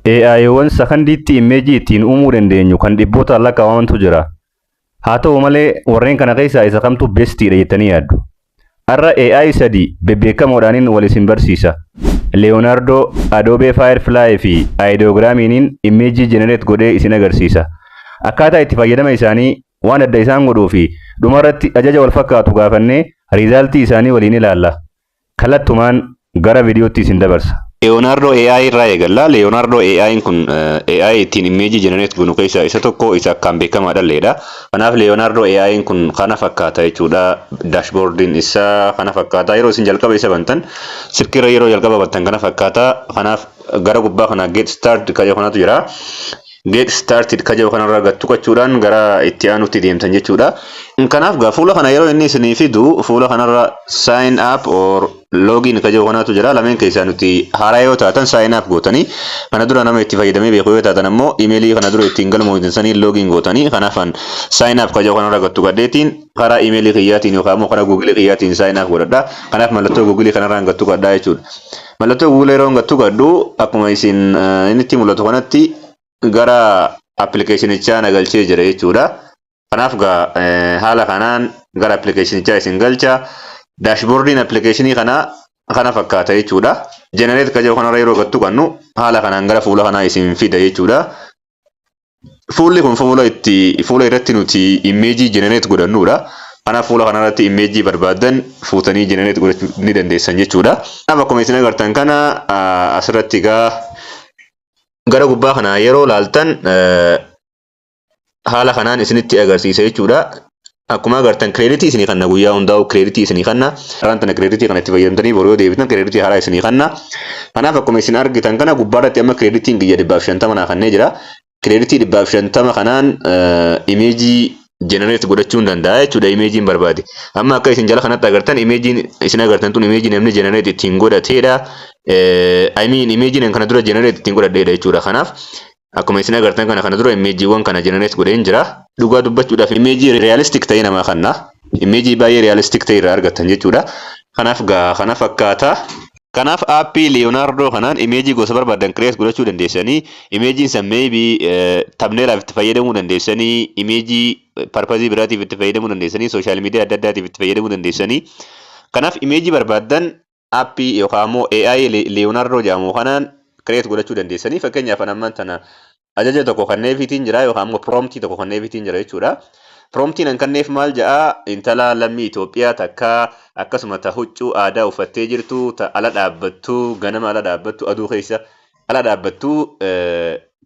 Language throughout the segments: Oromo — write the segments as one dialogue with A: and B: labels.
A: AI'wwan sakandiitti imeejii ittiin uumuu dandeenyu kan dhibbootaan lakkaa'amantu jira. Haa ta'u malee, warreen kana keessaa isa kamtu bestiidha jettanii yaaddu? Har'a AI sadi bebbeekamoodhaaniin wal isin barsiisa. Leonardo, Adobe Firefly fi Ideogramiiniin imeejii generate godhee isin agarsiisa. Akkaataa itti fayyadama isaanii, waan adda isaan godhuu fi dhumarratti ajaja wal fakkaatu gaafannee resultii isaanii waliin ilaalla. Kallattumaan gara viidiyootti isin dabarsa.
B: Leonardo AI irraa eegalla. Leonardo AI kun AI ittiin imeejii generate goonu keessaa isa tokko, isa akkaan beekamaadha illeedha. Kanaaf Leonardo AI kun kana fakkaata jechuudha. Dashboardiin isaa kana fakkaata. Yeroo isin jalqaba isa bantan, silkiirra yeroo jalqaba bantan kana fakkaata. Kanaaf gara gubbaa kana "Get Started" kan jedhu kanatu jira. "Get Started" kan jedhu kanarra gad tuqachuudhaan gara itti aanutti deemtan jechuudha. Kanaaf gaa fuula kana yeroo inni isinii fidu, fuula kanarra "Sign up" or "Login" kan jedhu kanatu jira. Lameen keessaa nuti haaraa yoo taatan sign up gootanii, kana dura nama itti fayyadamee beeku yoo taatan ammoo imeelii kana dura ittiin galmooftan sanii login gootanii. Kanaafan "Sign up" kan jedhu kanarra gad tuqadheetiin karaa imeelii kiyyaatiin yookaan immoo karaa Googleii kiyyaatiin sign up godhadha. Kanaaf mallattoo Googleii kanarraan gad tuqadhaa jechuudha. Mallattoo Googleii yeroo gad tuqadhu, akkuma isin inni itti mul'atu kanatti gara applicationichaa na galchee jira jechuudha. Kanaaf gaa haala kanaan gara applicationichaa isin galcha. Dashboardiin applicationii kanaa kana fakkaata jechuudha. "Generate" kan jedhu kanarra yeroo gad tuqannu, haala kanaan gara fuula kanaa isin fida jechuudha. Fuulli kun fuula itti fuula irratti nuti imeejii generate godhannudha. Kanaaf fuula kanarratti imeejii barbaadan fuutanii generate godhachuu ni dandeessan jechuudha. Kanaaf akkuma isin agartan kana, asirratti gaa gara gubbaa kana yeroo laaltan haala kanaan isinitti agarsiisa jechuudha. Akkuma agartan creditii isinii kanna, guyyaa hundaa'u creditii isinii kanna. Karaan tana creditii kana itti fayyadamtanii boroo yoo deebitan creditii haaraa isinii kanna. Kanaaf akkuma isin argitan kana, gubbaarratti amma creditiin kiyya 150 naa kannee jira. Creditii 150 kanaan imeejii generate godhachuu hin danda'a jechuudha, imeejiin barbaade. Amma akka isin jala kanatti agartan, imeejiin isin agartan tun imeejii namni generate ittiin godhateedha. I mean, imeejiin kana dura generate ittiin godhadheedha jechuudha. Kanaaf akkuma isin agartan kana, kana dura imeejiiwwan kana generate godheen jira. Dhugaa dubbachuudhaaf imeejii realistic ta'e namaa kanna. Imeejii baay'ee realistic ta'e irraa argattan jechuudha. Kanaaf gaa kana fakkaata. Kanaaf appii Leonardo kanaan imeejii gosa barbaadan create godhachuu dandeessanii, imeejiin san maybe thumbnailaaf itti fayyadamuu dandeessanii, imeejii purposeii biraatiif itti fayyadamuu dandeessanii, social media adda addaatiif itti fayyadamuu dandeessanii. Kanaaf imeejii barbaadan appii yookaan immoo AI Leonardo jedhamu kanaan create godhachuu dandeessanii. Fakkeenyaaf ammaan tana ajaja tokko kanneefiitiin jira yookaan immoo promptii tokko kanneefiitiin jira jechuudha. Promptiin an kanneef maal jedhaa? Intala lammii Itoophiyaa takka, akkasuma ta huccuu aadaa uffattee jirtu, ta ala dhaabbattu, ganama ala dhaabbattu, aduu keessa ala dhaabbattu,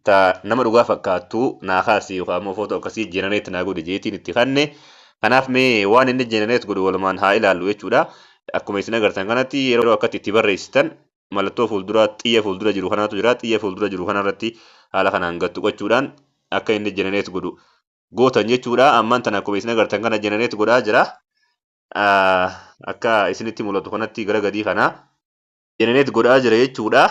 B: ta nama dhugaa fakkaattu naa kaasi yookaan immoo footoo akkasii generate naa godhi jeetiin itti kanne. Kanaaf mee waan inni generate godhu walumaan haa ilaallu jechuudha. Akkuma isin agartan kanatti, yeroo akkatti itti barreessitan mallattoo fuulduraa, xiyya fuuldura jiru kanaatu jira. Xiyya fuuldura jiru kanarratti haala kanaan gad tuqachuudhaan akka inni generate godhu gootan jechuudha. Ammaan tana akkuma isin agartan kana generate godhaa jira. Akka isinitti mul'atu kanatti gara gadii kana generate godhaa jira jechuudha.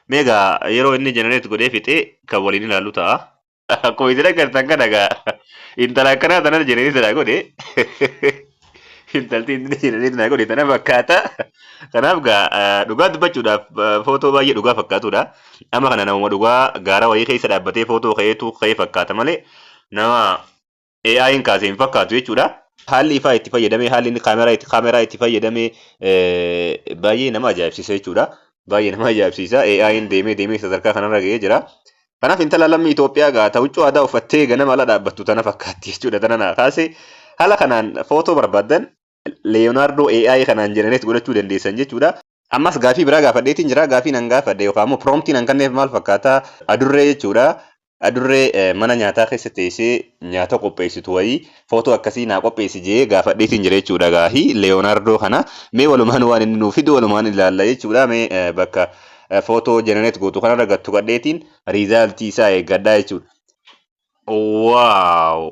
B: Meegaa yeroo inni generate godhee fixee kan waliin ilaallu ta'a. Akkuma isin agartan kana egaa intala akkanaa tana generate naa godhe. Intalti inni generate naa godhe tana fakkaata. Kanaaf gaa dhugaa dubbachuudhaaf footoo baay'ee dhugaa fakkaatudha. Amma kana namuma dhugaa gaara wayii keessa dhaabbatee footoo ka'eetu ka'ee fakkaata malee nama AI'n kaase hin fakkaatu jechuudha. Haalli ifaa itti fayyadamee, haalli inni kaameraa itti fayyadamee baay'ee nama ajaa'ibsiisa jechuudha. Baay'ee nama ajaa'ibsiisa. AI'n deemee deemee sadarkaa kanarra ga'ee jira. Kanaaf intala lammii Itoophiyaa gaa ta huccuu aadaa uffattee ganama ala dhaabbattu tana fakkaatti jechuudha. Tana naa kaase. Haala kanaan footoo barbaaddan Leonardo AI kanaan generate godhachuu dandeessan jechuudha. Ammas gaafii biraa gaafadheetiin jira. Gaafii nan gaafadhe yookaan immoo promptiin nan kenneef maal fakkaata? Adurree jechuudha. Adurree mana nyaataa keessa teessee nyaata qopheessitu wayii footoo akkasii naa qopheessi jee gaafadheetiin jira jechuudha gaafii Leonardo kana. Mee walumaan waan inni nuuf fidu walumaan ilaalla jechuudha. Mee bakka footoo generate gootu kanarra gad tuqadheetiin resultii isaa eeggadhaa jechuudha. Wow!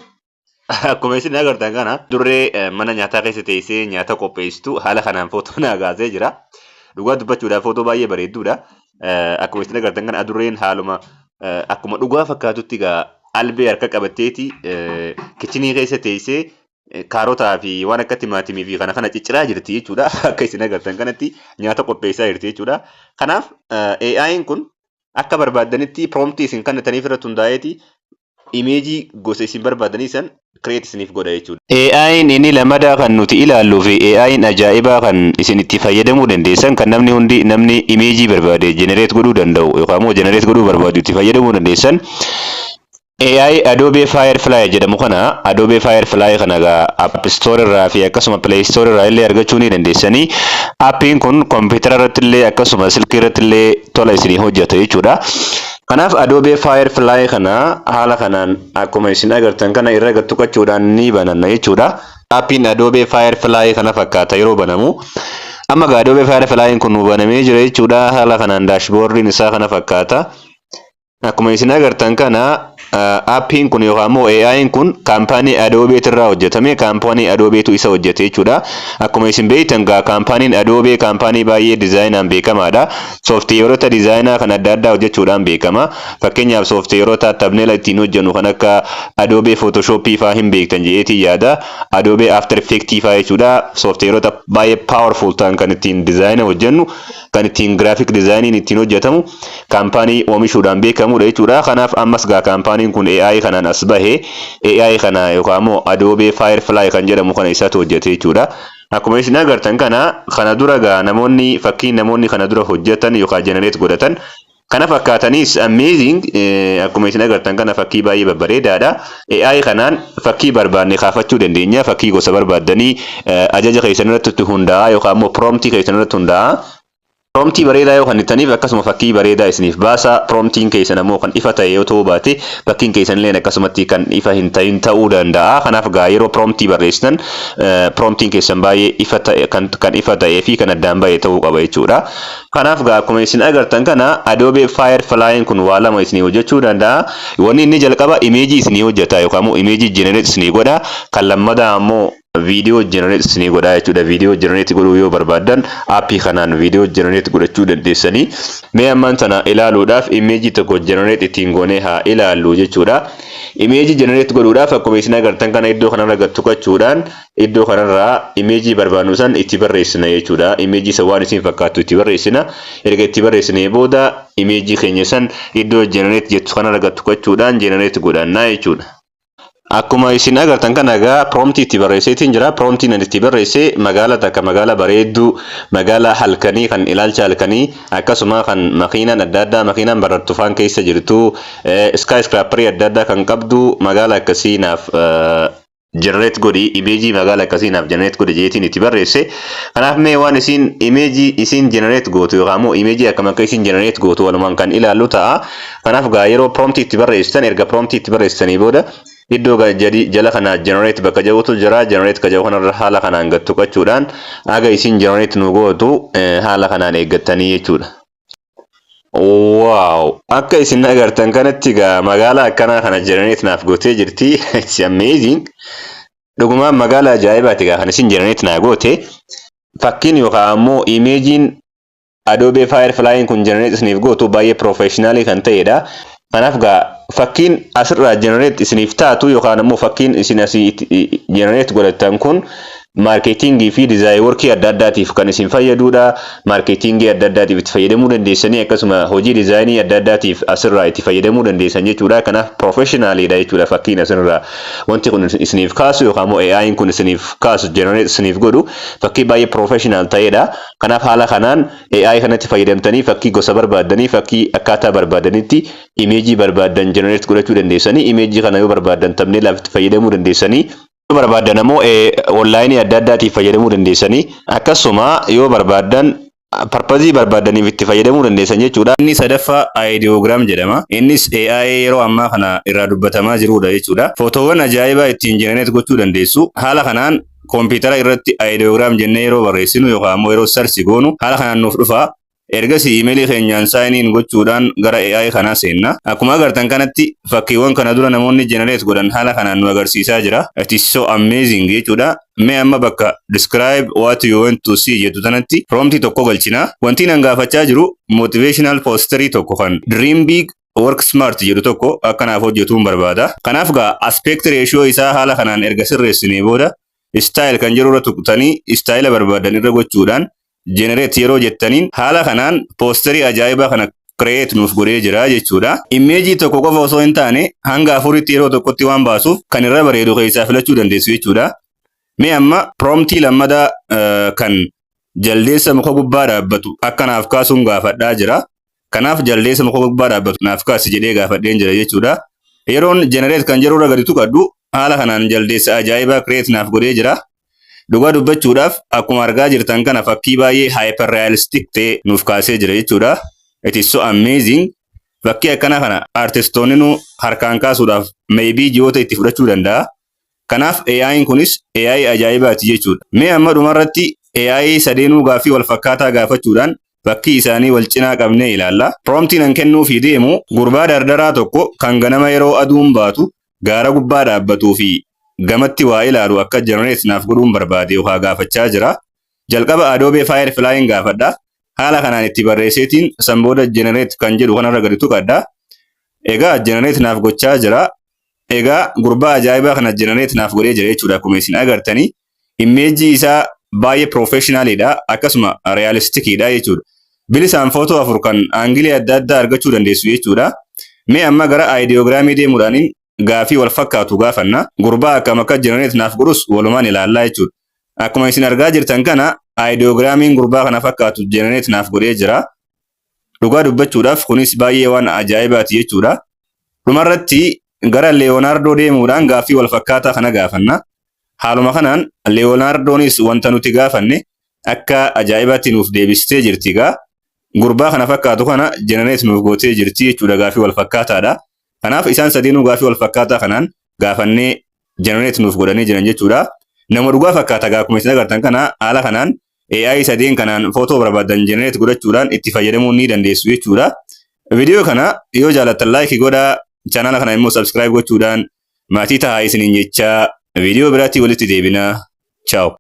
B: Akkuma isin agartan kana, adurree mana nyaataa keessa teessee nyaata qopheessitu haala kanaan footoo naa kaasee jira. Dhugaa dubbachuudhaaf footoo baay'ee bareedduudha. Akkuma isin agartan kana, adurreen haaluma akkuma dhugaa fakkaatutti egaa albee harka qabatteeti kitchenii keessa teessee kaarotaa fi waan akka timaatimii fi kana kana cicciraa jirti jechuudha. Akka isin agartan kanatti nyaata qopheessaa jirti jechuudha. Kanaaf AI'n kun Akka barbaaddanitti promptii isin kennitaniif irratti hundaa'eeti imageii gosa isin barbaadanii san create isiniif godha jechuudha. AI'n inni lamadaa kan nuti ilaalluu fi AI'n ajaa'ibaa kan isin itti fayyadamuu dandeessan, kan namni hundi, namni imageii barbaade generate godhuu danda'u yookaan immoo generate godhuu barbaadu itti fayyadamuu dandeessan, AI Adobe Firefly jedhamu kana. Adobe Firefly kana egaa App Store irraa fi akkasuma Play Store irraa illee argachuu ni dandeessanii. Appiin kun kompiitara irratti illee akkasuma silkii irratti illee tola isinii hojjeta jechuudha. Kanaaf Adobe Firefly kana haala kanaan akkuma isin agartan kana irra gad tuqachuudhaan ni bananna jechuudha. Appiin Adobe Firefly kana fakkaata yeroo banamu. Amma egaa Adobe Firefly kun nu banamee jira jechuudha. Haala kanaan dashboardiin isaa kana fakkaata. Akkuma isin agartan kana, appiin kun yookaan immoo AI'n kun kaampaanii Adobe irraa hojjetame, kaampaanii Adobeetu isa hojjete jechuudha. Akkuma isin beektan gaa, kaampaaniin Adobe kaampaanii baay'ee designaan beekamaadha. Sooftiweerota designaa kan adda addaa hojjechuudhaan beekama. Fakkeenyaaf, sooftiweerota thumbnaila ittiin hojjennu kan akka Adobe Photoshop faa hin beektan jedheetiin yaada. Adobe After Effects faa jechuudha. Sooftiweerota baay'ee powerful ta'an kan ittiin designa hojjennu, kan ittiin graphic designiin ittiin hojjetamu kaampaanii oomishuudhaan beekamudha jechuudha. Kanaaf ammas gaa kaampaaniin kun AI kanaan as bahe, AI kana yookaan immoo Adobe Firefly kan jedhamu kana isatu hojjete jechuudha. Akkuma isin agartan kana dura gaa namoonni fakkiin namoonni kana dura hojjetan yookaan generate godhatan kana fakkaatanis amazing. Akkuma isin agartan kana fakkii baay'ee babbareedaadha. AI kanaan fakkii barbaanne kaafachuu dandeenya. Fakkii gosa barbaaddanii ajaja keessan irratti hundaa'a yookaan immoo promptii keessan irratti hundaa'a. Promptii bareedaa yoo kennitaniif akkasuma fakkii bareedaa isiniif baasa. Promptiin keessan ammoo kan ifa ta'e yoo ta'uu baate, fakkiin keessan illee akkasumatti kan ifa hin ta'in ta'uu danda'a. Kanaaf gaa yeroo promptii barreessitan promptiin keessan baay'ee ifa ta'e, kan ifa ta'ee fi kan addaan bahe ta'uu qaba jechuudha. Kanaaf gaa akkuma isin agartan kana, Adobe Firefly kun waa lama isinii hojjechuu danda'a. Wanni inni jalqaba imageii isinii hojjeta yookaan immoo imageii generate isinii godha. Kan lammataa ammoo viidiyoo generate isinii godha jechuudha. Viidiyoo generate godhuu yoo barbaaddan appii kanaan viidiyoo generate godhachuu dandeessanii. Mee ammaan tana ilaaluudhaaf imageii tokko generate ittiin goonee haa ilaallu jechuudha. Imageii generate godhuudhaaf akkuma isin agartan kana iddoo kanarra gad tuqachuudhaan iddoo kanarraa imageii barbaannu san itti barreessina jechuudha. Imageii isa waan isin fakkaattu itti barreessina. Erga itti barreessinee booda imageii keenya san iddoo generate jettu kanarra gad tuqachuudhaan generate godhannaa jechuudha. Akkuma isin agartan kana egaa promptii itti barreesseetiin jira. Promptiin ani itti barreesse magaala takka, magaala bareedduu, magaala halkanii kan ilaalcha halkanii, akkasuma kan makiinaan adda addaa, makiinaan barartufaan keessa jirtu, skyscraperii adda addaa kan qabdu magaala akkasii naaf generate godhi, imageii magaala akkasii naaf generate godhi jeetiin itti barreesse. Kanaaf mee waan isin imageii isin generate gootu yookaan immoo imageii akkam akka isin generate gootu walumaan kan ilaallu ta'a. Kanaaf gaa yeroo promptii itti barreessitan, erga promptii itti barreessitanii booda, iddoo jala kana generate bakka jedhutu jira. Generate ka jedhu kanarra haala kanaan gad tuqachuudhaan haga isin generate nu gootu haala kanaan eeggattanii jechuudha. Wow! Akka isin agartan kanatti egaa magaalaa akkanaa kana generate naaf gootee jirti. It's amazing. Dhugumaan magaalaa ajaa'ibaati egaa kan isin generate naa goote. Fakkiin yookaan ammoo imageiin Adobe Firefly kun generate isiniif gootu baay'ee professionalii kan ta'edha. Kanaaf gaa fakkiin asirraa generate isiniif taatu yookaan ammoo fakkiin isin asii generate godhattan kun marketingii fi design workii adda addaatiif kan isin fayyadudha. Marketingii adda addaatiif itti fayyadamuu dandeessanii, akkasuma hojii designii adda addaatiif asirraa itti fayyadamuu dandeessan jechuudha. Kanaaf professionaliidha jechuudha fakkiin asirraa wanti kun isiniif kaasu yookaan immoo AI'n kun isiniif kaasu, generate isiniif godhu, fakkii baay'ee professional ta'edha. Kanaaf haala kanaan AI kanatti fayyadamtanii fakkii gosa barbaaddanii, fakkii akkaataa barbaadanitti imageii barbaaddan generate godhachuu dandeessanii, imageii kana yoo barbaaddan thumbnailaaf itti fayyadamuu dandeessanii, yoo barbaaddan ammoo onlineii adda addaatiif fayyadamuu dandeessanii, akkasuma yoo barbaaddan purposeii barbaaddaniif itti fayyadamuu dandeessan jechuudha. Inni sadaffaa Ideogram jedhama. Innis AI yeroo ammaa kana irraa dubbatamaa jirudha jechuudha. Footoowwan ajaa'ibaa ittiin generate gochuu dandeessu. Haala kanaan koompitara irratti Ideogram jennee yeroo barreessinu yookaan ammoo yeroo search goonu haala kanaan nuuf dhufa. Ergasii emailii keenyaan sign in gochuudhaan gara AI kanaa seenna. Akkuma agartan kanatti fakkiiwwan kana dura namoonni generate godhan haala kanaan nu agarsiisaa jira. It is so amazing jechuudha. Mee amma bakka "Describe what you want to see" jettu tanatti promptii tokko galchina. Wanti nan gaafachaa jiru motivational posterii tokko kan "Dream big, work smart" jedhu tokko akkanaaf hojjetuun barbaada. Kanaaf gaa aspect ratio isaa haala kanaan erga sirreessinee booda style kan jedhu irra tuqxanii style'a barbaadan irra gochuudhaan generate yeroo jettaniin haala kanaan posterii ajaa'ibaa kana create nuuf godhee jira jechuudha. Imageii tokko qofa osoo hin taane hanga afuritti yeroo tokkotti waan baasuuf kan irra bareedu keessaa filachuu dandeessu jechuudha. Mee amma promptii lammadaa kan jaldeessa muka gubbaa dhaabbatu akka naaf kaasuun gaafadhaa jira. Kanaaf jaldeessa muka gubbaa dhaabbatu naaf kaasi jedhee gaafadheen jira jechuudha. Yeroon generate kan jedhu irra gadi tuqadhu, haala kanaan jaldeessa ajaa'ibaa create naaf godhee jira. Dhugaa dubbachuudhaaf, akkuma argaa jirtan kana fakkii baay'ee hyper realistic ta'e nuuf kaasee jira jechuudha. It is so amazing. Fakkii akkana kana artistoonni nu harkaan kaasuudhaaf maybe ji'oota itti fudhachuu danda'a. Kanaaf AI'n kunis AI ajaa'ibaati jechuudha. Mee amma dhumarratti AI sadeenuu gaaffii wal fakkaataa gaafachuudhaan fakkii isaanii wal cinaa qabnee ilaalla. Promptiin an kennuufii deemu gurbaa dardaraa tokko kan ganama yeroo aduun baatu gaara gubbaa dhaabbatuu fi gamatti waa ilaalu akka generate naaf godhuun barbaade yookaan gaafachaa jira. Jalqaba Adobe Firefly gaafadha. Haala kanaan itti barreesseetiin san booda generate kan jedhu kanarra gadi tuqadha. Egaa generate naaf gochaa jira. Egaa gurbaa ajaa'ibaa kana generate naaf godhee jira jechuudha, akkuma isin agartanii. Imageii isaa baay'ee professionalidha, akkasuma realisticiidha jechuudha. Bilisaan footoo afur kan angleii adda addaa argachuu dandeessu jechuudha. Mee amma gara Ideogramii deemuudhaan gaafii wal fakkaatu gaafanna. Gurbaa akkam akka generate naaf godhus walumaan ilaallaa jechuudha. Akkuma isin argaa jirtan kana Ideogramiin gurbaa kana fakkaatu generate naaf godhee jira. Dhugaa dubbachuudhaaf, kunis baay'ee waan ajaa'ibaati jechuudha. Dhumarratti gara Leonardo deemuudhaan gaaffii wal fakkaataa kana gaafanna. Haaluma kanaan Leonardoonis wanta nuti gaafanne akka ajaa'ibaatti nuuf deebistee jirti gaa. Gurbaa kana fakkaatu kana generate nuuf gootee jirti jechuudha, gaaffii wal fakkaataadha. Kanaaf isaan sadiinuu gaaffii wal fakkaataa kanaan gaafannee generate nuuf godhanii jiran jechuudha. Nama dhugaa fakkaata gaa. Akkuma isin agartan kana haala kanaan AI sadeen kanaan footoo barbaadan generate godhachuudhaan itti fayyadamuu ni dandeessu jechuudha. Viidiyoo kana yoo jaalattan likeii godhaa, channela kana immoo subscribe gochuudhaan maatii tahaa isiniin jechaa, viidiyoo biraatti walitti deebinaa. Ciao.